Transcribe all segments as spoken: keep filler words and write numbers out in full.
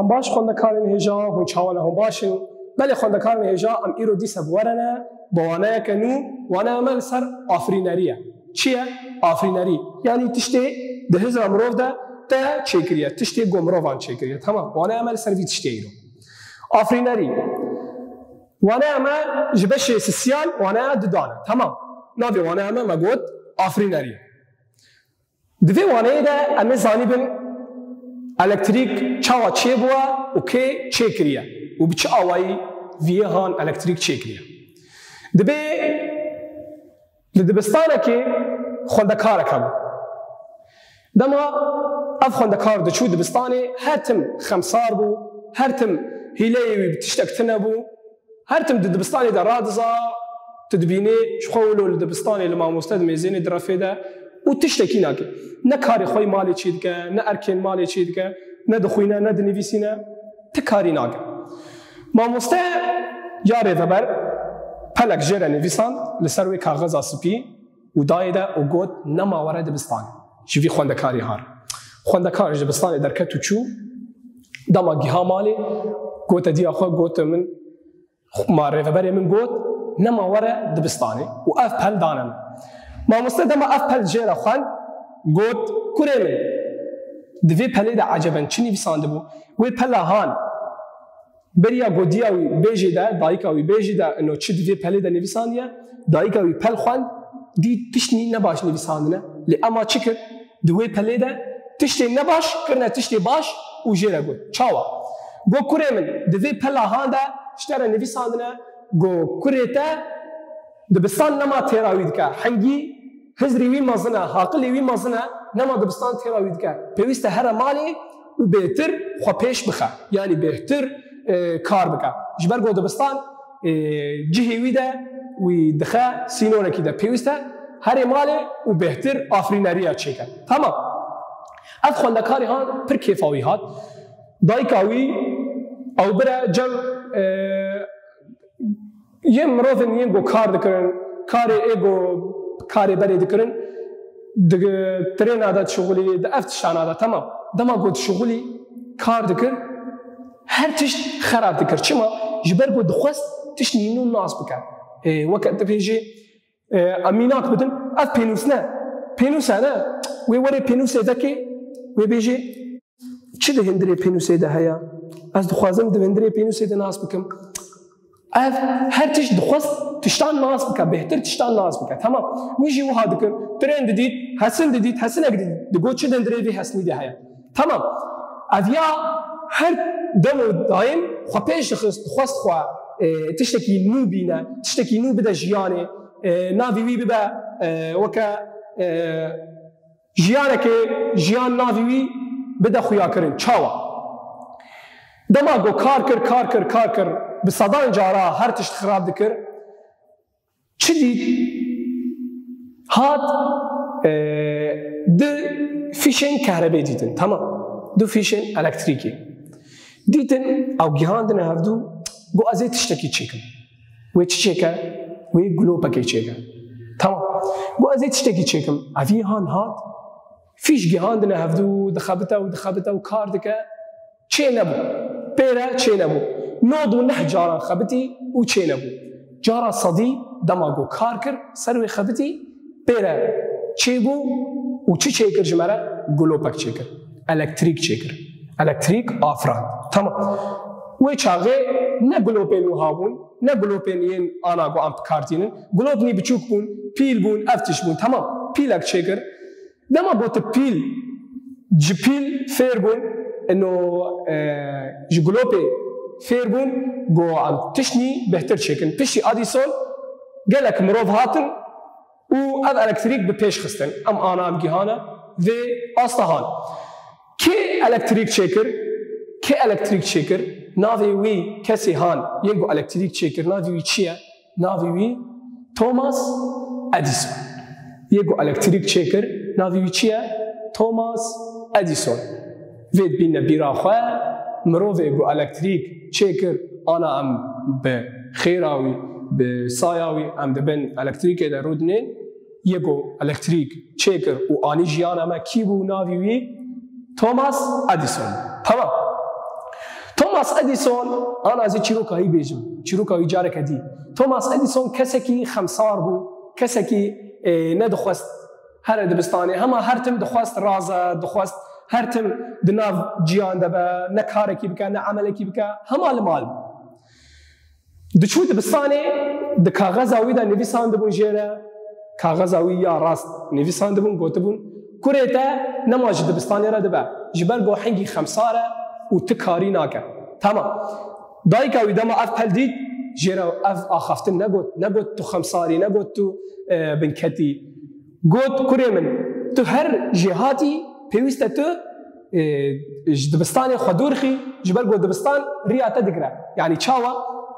Baş xwendekarên hêja, hûn çawa ne, hûn baş in? Belê xwendekarên hêja, em îro dîsa bi we re ne, bi waneyeke nû, waneya me li ser afirînerî ye. Çi ye? Afirînerî. Yanî tiştê di hizra mirov de te çêkiriye, tiştê go mirovan çêkiriye. Tamam, waneya me li ser vî tiştê îro. Afirînerî. Waneya me ji beşê sisiyal waneya dudan e. Tamam. Navê waneya me me got afirînerî. Di vê waneyê de em ê zanîbin elektrîk çawa çêbûye û kê çêkiriye û bi çi awayî viyê han elektrîk çêkiriye. Dibê li dibistanekê xwendekarek hebû. Dema ev xwendekar diçû dibistanê, her tim xemsar bû, her tim hîleyê wî bi tiştek tune bû. Her tim di dibistanê de radiza, tu dibînî ji xwe wilo li dibistanê li mamoste dimêzênê di refê de û tiştekî nake. Ne karê xwe yê malê çêdike, ne erkên malê çêdike, ne dixwîne, ne dinivîsîne, ti karî nake. Mamoste ya rêveber pelek jê re nivîsand li ser wê kaxeza spî û dayê de û got, "Nema were dibistanê." Ji vî xwendekarî har. Xwendekar ji dibistanê derket û çû, dema giha malê, gote diya xwe, gote, "Min Ma rêveberê min got, nema were dibistanê û ev pel dane min." Mamoste dema ev pel jê re xwend, got, "Kurê min, di vê pelê de eceben çi nivîsandibû? Wê pela han beriya godiya wî bêjê de, dayika wî bêjê de, ino çi di vê pelê de nivîsandiye?" Dayika wî pel xwend, dît tiştî ne baş nivîsandine. Lê ema çi kir? Di wê pelê de tiştê nebaş kirine tiştê baş û jê re got, "Çawa?" Got, "Kurê min, di vê pela han de ji te re nivîsandine, got, kurê te dibistan nema têra wî dike. Hingî hizrê wî mezin e, haqilê wî mezin e, nema dibistan têra wî dike. Pêwîst e here malê û bêhtir xwe pêş bixe. Yanî bêhtir, e, kar bike. Ji ber ku dibistan, e, cihê wî de wî dixe sînorekî de. Pêwîst e herê malê û bêhtir afirîneriya çêke." Tamam. Ev xwendekarî han pir kêfa wî hat. Dayika wî ew bire cem, e, yên mirovên yên ku kar dikirin, karê ê ku karê berê dikirin, di trêna de dişuxulî, di ev tiştana de, tamam. Dema ku dişuxulî, kar dikir, her tişt xerab dikir. Çima? Ji ber ku dixwest tiştî nû nas bike. Ê, weke tu bêjî, ê, em mînak bidin, ev pênûs ne. Pênûs e ne. Wê were pênûsê vekê, wê bêjê, "Çi di hundirê pênûsê de heye? Ez dixwazim di hundirê pênûsê de nas bikim." Ev her tişt dixwest tiştan nas bike, bêhtir tiştan nas bike. Tamam. Wî jî wiha dikir. Tren didît, hesin didît, hesinek didît. Digot, "Çi di hundirê vê hesinî de heye?" Tamam. Ev ya her dem û dayim xwe pêş dixist, dixwest xwe, e, tiştekî nû bîne, tiştekî nû bide jiyanê, e, navê wî bibe, e, weke, e, jiyanekê, jiyan navê wî bide xuyakirin. Çawa? Dema ku kar kir, kar kir, kar kir, bi sedan cara her tişt xirab dikir, çi dît? Hat, e, du fîşên kehrebê dîtin. Tamam. Du fîşên elektrîkê. Dîtin, ew gihandine hevdû, got, "Ez ê tiştekî çêkim." Wê çi çêke? Wê glopekê çêke. Tamam. Got, "Ez ê tiştekî çêkim." Evî han hat, fîş gihandine hevdû, dixebite û dixebite û kar dike. Çê nebû. Pê re çê nebû. Nod û neh caran xebitî û çê nebû. Cara sedî dema ku kar kir, ser wê xebitî, pê re çê bû û çi çêkir ji me re? Glopek çêkir. Elektrîk çêkir. Elektrîk afirand. Tamam. Wê çaxê ne glopên wiha bûn, ne glopên yên ana ku em bi kar tînin. Glopnî biçûk bûn, pîl bûn, ev tişt bûn. Tamam. Pîlek çêkir. Dema got pîl, ji pîl fêr bûn, ino, e, ji glopê fêr bûn, got, "Em tiştî bêhtir çêkin." Piştî Edison gelek mirov hatin û ev elektrîk bi pêş xistin. Em ana em gihane vê asta han. Kê elektrîk çêkir? Kê elektrîk çêkir? Navê wî kesê han yên ku elektrîk çêkir, navê wî çi ye? Navê wî Thomas Edison. Yê ku elektrîk çêkir, navê wî çi ye? Thomas Edison. Vê dibîne bîra xwe, mirovê ku elektrîk çêkir, ana em bi xêra wî, bi saya wî, em di bin elektrîkê de rûdinên. Yê ku elektrîk çêkir û anî jiyana me kî bû? Navê wî Thomas Edison. Tamam. Thomas Edison, ana ez ê çîroka wî bêjim, çîroka wî careke dî. Thomas Edison kesekî xemsar bû, kesekî, e, nedixwest here dibistanê, hema her tim dixwest raze, dixwest her tim di nav ciyan de be, ne karekî bike, ne emelekî bike, hema li mal bû. Diçû dibistanê, di kaxeza wî de nivîsandibûn jê re, kaxeza wî ya rast nivîsandibûn, gotibûn, "Kurê te nema ji dibistanê re dibe, ji ber ku hingî xemsar e û ti karî nake." Tamam. Dayika wî dema ev pel dît, jê re ev axaftin negot, negot, "Tu xemsarî", negot, "Tu, e, binketî." Got, "Kurê min, tu her jêhatî, pêwîst e tu, e, ji dibistanê xwe dûr xî, ji ber ku dibistan riya te digire. Yanî çawa,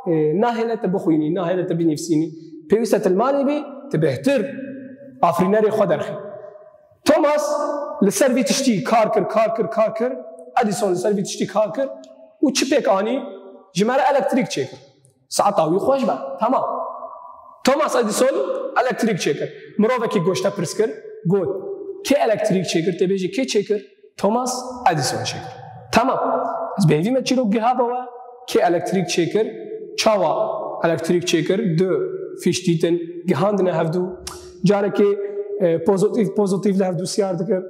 e, nahêle te bixwînî, nahêle te binivîsînî. Pêwîst e tu li malê bî, tu bêhtir afirînerê xwe derxî." Thomas li ser vî tiştî kar kir, kar kir, kar kir. Edison li ser vî tiştî kar kir û çi pêk anî? Ji me re elektrîk çêkir. Saeta wî xweş be. Tamam. Thomas Edison elektrîk çêkir. Mirovekî goşte pirs kir, got, "Kê elektrîk çêkir?" Tê bêjî, "Kê çêkir?" "Thomas Edison çêkir." Tamam. Ez bêhevî me çîrok giha be we. Kê elektrîk çêkir? Çawa elektrîk çêkir? Du fîş dîtin, gihandine hevdû. Carekê, e, pozotîf, pozotîf li hevdû siyar dikir.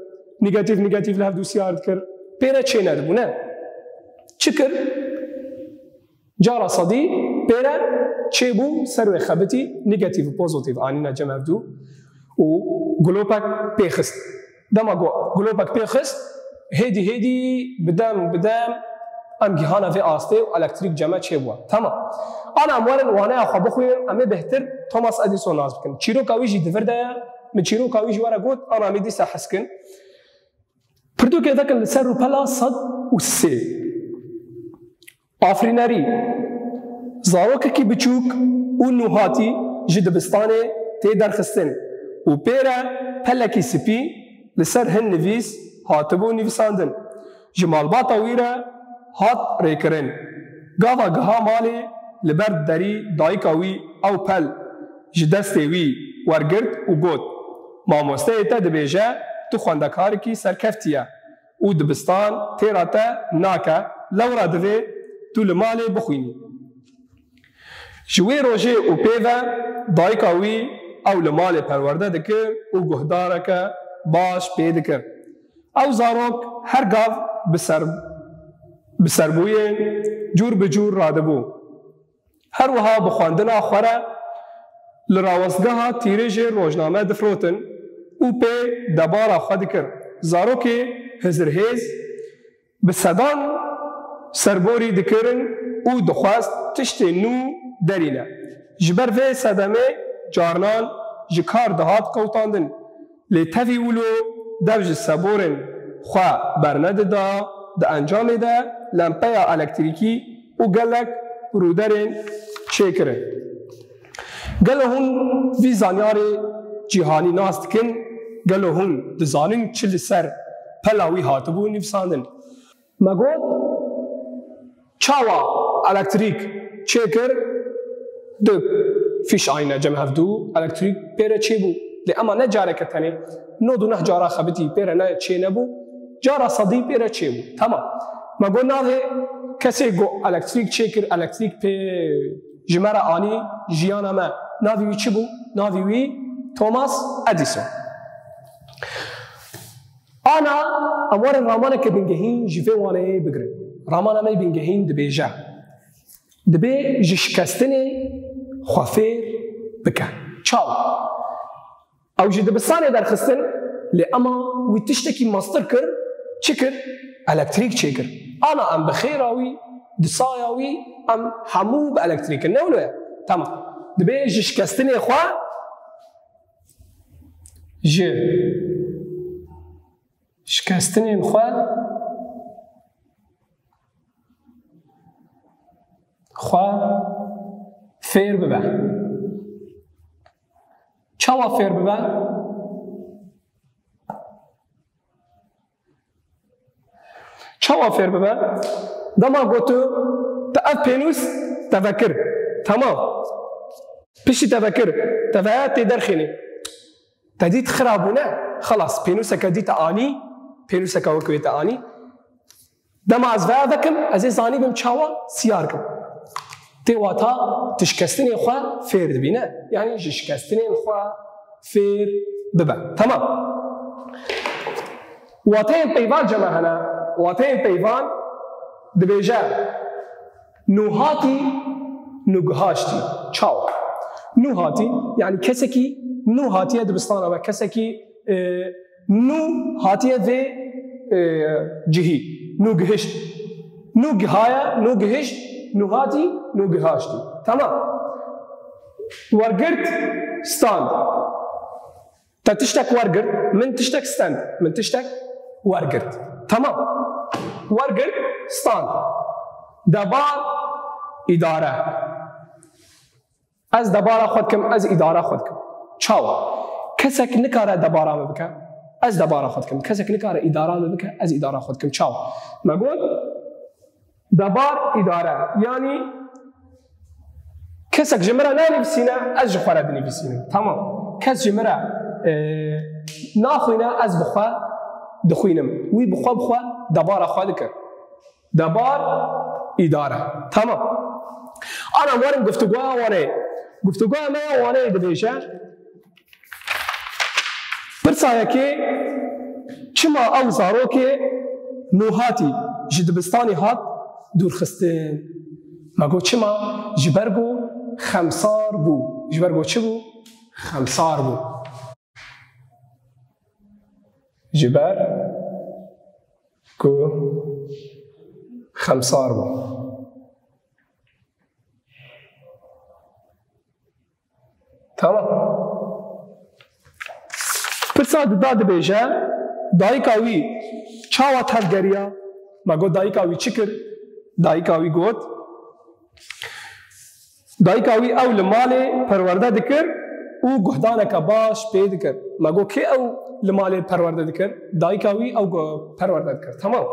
Negatîf, negatîf li hevdû siyar dikir. Pê re çê nedibû, ne? Çi kir? Cara sedî pê re çêbû, ser wê xebitî, negatîf û pozotîf anîne cem hevdû û gulopek pêxist. Dema ku gulopek pêxist, hêdî hêdî, bi dem bi dem, em gihane vê astê û elektrîk cem me çêbûye. Tamam. Ana em werin waneya xwe bixwînin, em ê bêhtir Thomas Edison nas bikin. Çîroka wî jî di vir de ye. Min çîroka wî ji we re got, ana em ê dîsa hez kin. Pirtûkê vekin li ser rûpela sed û sê. Afirînerî. Zarokekî biçûk û nûhatî ji dibistanê tê derxistin û pê re pelekî spî li ser hin nivîs hatibû nivîsandin. Ji malbata wî re hat rêkirin. Gava giha malê, li ber derî dayika wî ew pel ji destê wî wergirt û got, "Mamosteyê te dibêje tu xwendekarekî serkeftî ye û dibistan têra te nake, lewra divê tu li malê bixwînî." Ji wê rojê û pê ve dayika wî ew li malê perwerde dikir û guhdareke baş pê dikir. Ew zarok her gav bi ser, bi serbûyên cûr bi cûr radibû. Her wiha bi xwendina xwe re li rawestgeha tîrêjê rojname difirotin û pê debara xwe dikir. Zarokê hizirhêz bi sedan serborî dikirin û dixwest tiştê nû derîne. Ji ber vê sedemê carinan ji kar dihat qewtandin. Lê tevî wilo dev ji seborên xwe bernedida, di encamê de lempeya elektrîkî û gelek rûderên çêkirin. Gelo hûn vî zanyarê cîhanî nas dikin? Gelo hûn dizanin çi li ser pela wî hatibû nivîsandin? Me got, çawa elektrîk çêkir, du fîş anîne cem hevdû, elektrîk pê re çêbû. Lê ema ne careke tenê, nod û neh cara xebitî pê re ne, çê nebû, cara sedî pê re çêbû. Tamam. Me got, navê kesê ku elektrîk çêkir, elektrîk pê ji me re anî jiyana me, navê wî çi bû? Navê wî Thomas Edison. Ana, em werin ramaneke bingehîn ji vê waneyê bigirin. Ramana me bingehîn dibêje, dibê ji şikestinê xwe fêr bike. Çawa? Ew ji dibistanê derxistin, lê ema wî tiştekî mestir kir, çi kir? Elektrîk çêkir. Ana em bi xêra wî, di saya wî, em hemû bi elektrîk in. Ne wilo ye? Tamam. Dibê ji şikestinê xwe, ji şikestinên xwe, xwe fêr bibe. Çawa fêr bibe? Çawa fêr bibe? Dema got tu, te ev pênûs te vekir. Tamam. Piştî te vekir, te veya tê derxînî. Te dît xira bûne, xelas, pênûseke dî te anî, pênûseke wek wê te anî. Dema ez vaya vekim, ez ê zanîbim çawa siyar kim. Tê wata tu şikestinên xwe fêr dibî, ne? Yanî ji şikestinên xwe fêr bibe. Tamam. Wateyên peyvan ceme hene. Wateyên peyvan dibêje nûhatî, nûgihaştî. Çawa? Nûhatî, yanî kesekî nû hatiye dibistana me, kesekî, e, nû hatiye vê, e, cihî, nû gihişt. Nû gihaye, nû gihişt, nûhatî, nûgihaştî. Tamam. Wergirt, stand. Te tiştek wergirt, min tiştek stend, min tiştek wergirt. Tamam. Wergirt, stand. Debar, îdare. Ez debara xwe dikim, ez îdara xwe dikim. Çawa? Kesek nikare debara min bike, ez debara xwe dikim. Kesek nikare îdara min bike, ez îdara xwe dikim. Çawa? Me got, debar, îdare. Yanî kesek ji min re nanivîsîne, ez ji xwe re dinivîsînim. Tamam. Kes ji min re, e, naxwîne, ez bi xwe dixwînim. Wî bi xwe bi xwe debara xwe dikir. Debar, îdare. Tamam. Ana werin guftûgoya Wanê. Guftûgoya me ya Wanê dibêje, pirsa yekê, çima ew zarokê nûhatî ji dibistanê hat dûrxistin? Me got çima? Ji ber ku xemsar bû. Ji ber ku çi bû? Xemsar bû. Ji ber ku xemsar bû. Tamam. Pirsa di da dibêje, dayika wî çawa tevgeriya? Me got dayika wî çi kir? Dayika wî got, dayika wî ew li malê perwerde dikir û guhdaneke baş pê dikir. Me got kê ew li malê perwerde dikir? Dayika wî ew gu-, perwerde dikir. Tamam.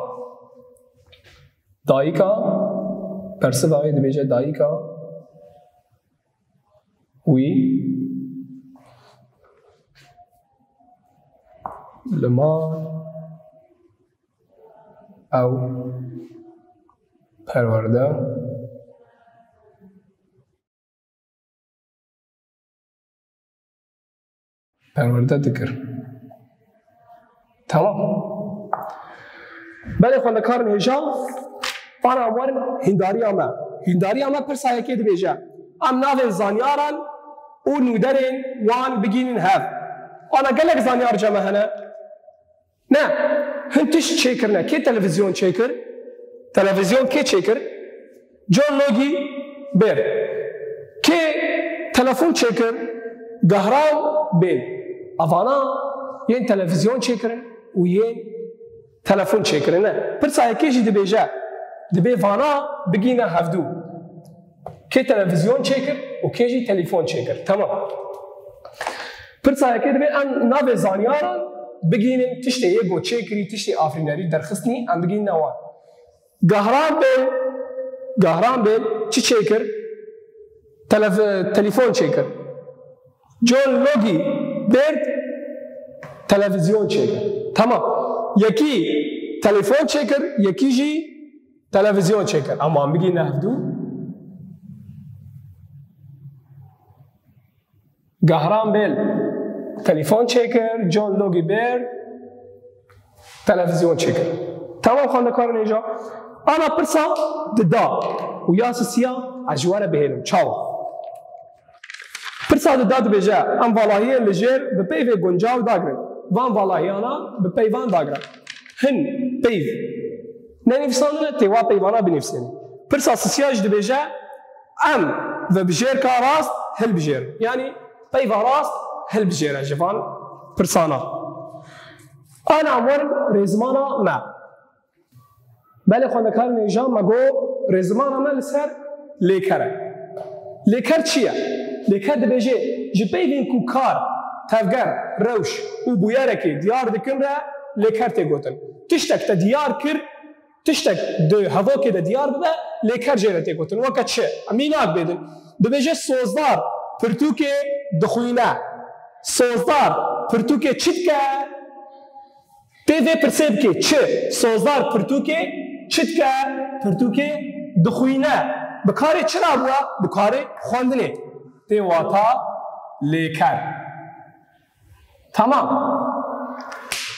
Dayika, persiva wê dibêje dayika wî li mal ew perwerde perwerde dikir. Tamam. Belê xwendekarên hêja, ana em werin hîndariya me. Hîndariya me pirsa yekê dibêje. Em navên zanyaran û nûderên wan bigînin hev. Ana gelek zanyar ceme hene. Ne, hin tişt çêkirine. Kê televîzyon çêkir? Televîzyon kê çêkir? John Logie Baird. Kê telefon çêkir? Gehram Bell. Evana yên televîzyon çêkirin û yên telefon çêkirin. Ne, pirsa yekê jî dibêje, dibê vana bigîne hevdû. Kê televîzyon çêkir û kê jî telefon çêkir. Tamam. Pirsa yekê dibê em navê zanyaran bigihînin, tiştê yê got çêkirî, tiştê afirînerî derxistnî, em bigihînine wan. Gahram Bêl, Gahram Bêl çi çêkir? Telef-, telefon çêkir. John Logie Baird televîzyon çêkir. Tamam. Yekî telefon çêkir, yekî jî televîzyon çêkir. Ama em bigihîne hevdû. Gahram Bêl telefon çêkir, John Logie Baird televîzyon çêkir. Tamam xwendekarên hêja. Ana pirsa di da û ya sisiya ez ji we re bihêlim. Çawa? Pirsa di da dibêje, em valahiyên li jêr bi peyvê guncaw dagirin. Van valahiyana bi peyvan dagirin. Hin peyv nenivîsandine, tê wa peyvana binivîsînin. Pirsa sisiya jî dibêje, em vebijêrka rast hilbijêrin. Yanî peyva rast hilbijêre ji van pirsana. Ana em werin rêzimana me. Belê xwendekarên hêja, me got rêzimana me li ser lêker e. Lêker çi ye? Lêker dibêje, ji peyvên ku kar, tevger, rewş û bûyerekê diyar dikin re lêker tê gotin. Tiştek te diyar kir, tiştek di hevokê de diyar bibe, lêker jê re tê gotin. Weke çi? Mînak bêdin. Dibêje sozdar pirtûkê dixwîne. Sozdar pirtûkê çi dike? Tê vê pirsê bikê, çi? Sozdar pirtûkê Çi dike? Pirtûkê dixwîne. Bi karê çi rabûye? Bi karê xwendinê. Tê wata lêker. Tamam.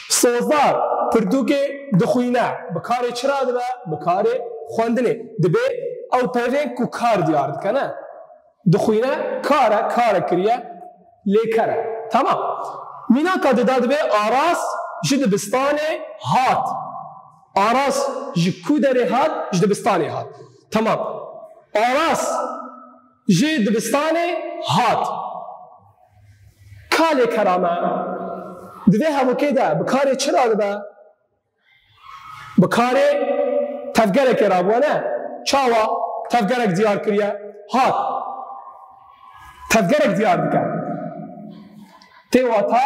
Sozdar, pirtûkê dixwîne. Bi karê çi radibe? Bi karê xwendinê. Dibê ew peyvên ku kar diyar dike, ne? Dixwîne, kar e, kar e kiriye, lêker e. Tamam. Mînaka dida dibê Aras ji dibistanê hat. Aras ji ku derê hat? Ji dibistanê hat. Tamam. Aras ji dibistanê hat. Ka lêkera me? Di vê hevokê de bi karê çi radibe? Bi karê tevgerekê rabûye, ne? Çawa tevgerek diyar kiriye? Hat. Tevgerek diyar dike. Tê wata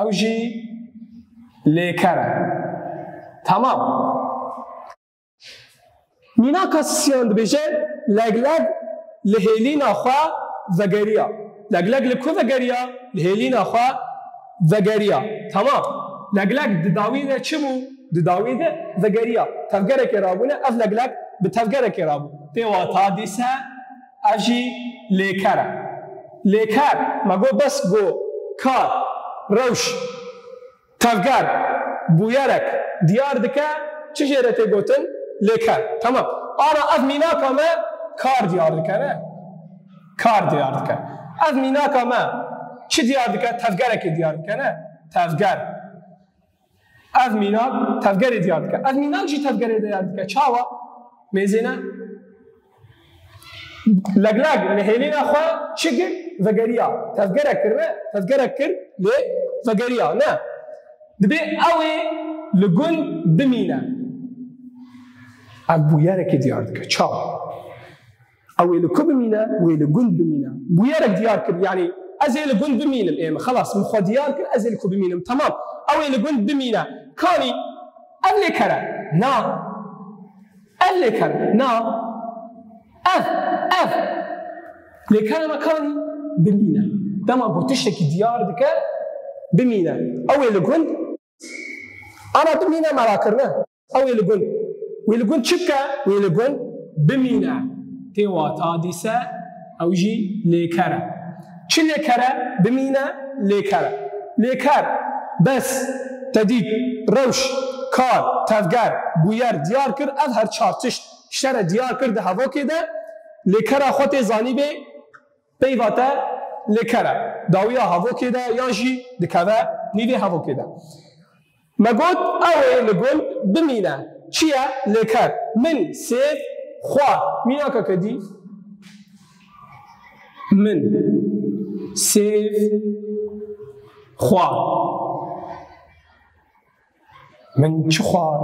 ew jî lêker e. Tamam. Mînaka sisiyan dibêje, Legleg li hêlîna xwe vegeriya. Legleg li ku vegeriya? Li hêlîna xwe vegeriya. Tamam. Legleg di dawî de çi bû? Di dawî de vegeriya. Tevgerekê rabûne, ev legleg bi tevgerekê rabû. Tê wata dîse ev jî lêker e. Lêker, me got bes got kar, rewş, tevger, bûyerek diyar dike, çi jê re tê gotin? Lêker. Tamam. Ana ev mînaka me kar diyar dike, ne? Kar diyar dike. Ev mînaka me çi diyar dike? Tevgerekê diyar dike, ne? Tevger. Ev mînak tevgerê diyar dike. Ev mînak jî tevgerê diyar dike. Çawa? Mêzêne. Legleg li hêlîna xwe çi kir? Vegeriya. Tevgerek kir, ne? Tevgerek kir, lê vegeriya, ne? Dibê ew ê li gund bimîne. Ev bûyerekê diyar dike. Çawa? Ew ê li ku bimîne? Wê li gund bimîne. Bûyerek diyar kir, yanî ez ê li gund bimînim, ê min, xelas, min xwe diyar kir, ez ê li ku bimînim. Tamam. Ew ê li gund bimîne. Kanî, ev lêker e? Na. Ev lêker e? Na. Ev, ev. Lêkera me kanî bimîne. Dema ku tiştekî diyar dike, bimîne. Ew ê li gund, ana bimîne me rakirine. Ew ê li gund. Wê li gund çi bike? Wê li gund bimîne. Tê wata dîse ew jî lêker e. Çi lêker e? Bimîne lêker e. Lêker, bes, tedît, rewş, kar, tevger, bûyer diyar kir, ev her çar tişt ji te re diyar kir di hevokê de, lêkera xwe tê zanîbê peyva te lêker e. Dawiya hevokê de yan jî dikeve nîvê hevokê de. Me got, ew ê li gund bimîne. Çi ye? Lêker. Min sêv xwar. Mînakeke dî. Min sêv xwar. Min çi xwar?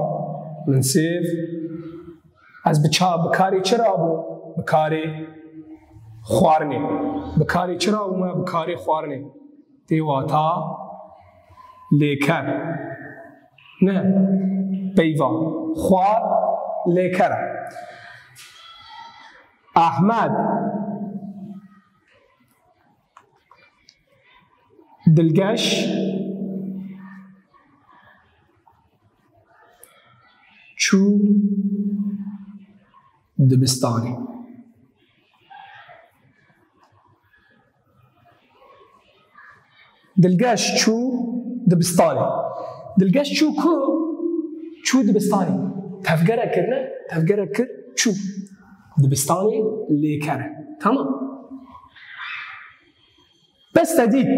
Min sêv. Ez bi ça, bi karê çi rabûm? Bi karê xwarinê. Bi karê çi rabûme? Bi karê xwarinê. Tê wata lêker. Ne. Peyva. Xwar lêker e. Ahmed. Dilgeş çû dibistanê. Dilgeş çû dibistanê. Dilgeş çû ku? Çû dibistanê. Tevgerek kir, ne? Tevgerek kir, çû. Dibistanê lêker e. Tamam. Bes te dît,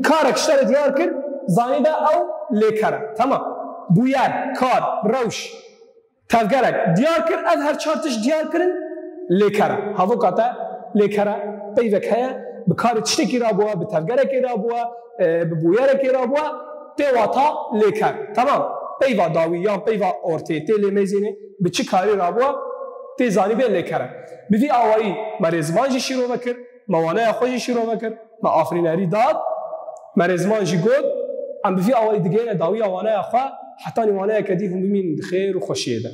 karek ji te re diyar kir, zanî de ew lêker e. Tamam. Bûyer, kar, rewş, tevgerek diyar kir, ev her çar tişt diyar kirin, lêker e. Havoka te lêker e, peyvek heye, bi karê tiştekî rabûye, bi tevgerekê rabûye, e, bi bûyerekê rabûye, tê wata lêker. Tamam. Peyva dawî yan peyva ortê, tê lêmêzînê, bi çi karî rabûye, tê zanîbê lêker e. Bi vî awayî me rêziman jî şîrove kir, me waneya xwe jî şîrove kir, me afirînerî da, me rêziman jî got, em bi vî awayî digihîne dawiya waneya xwe, hetanî waneyeke dî hûn bimînin di xêr û xweşiyê de.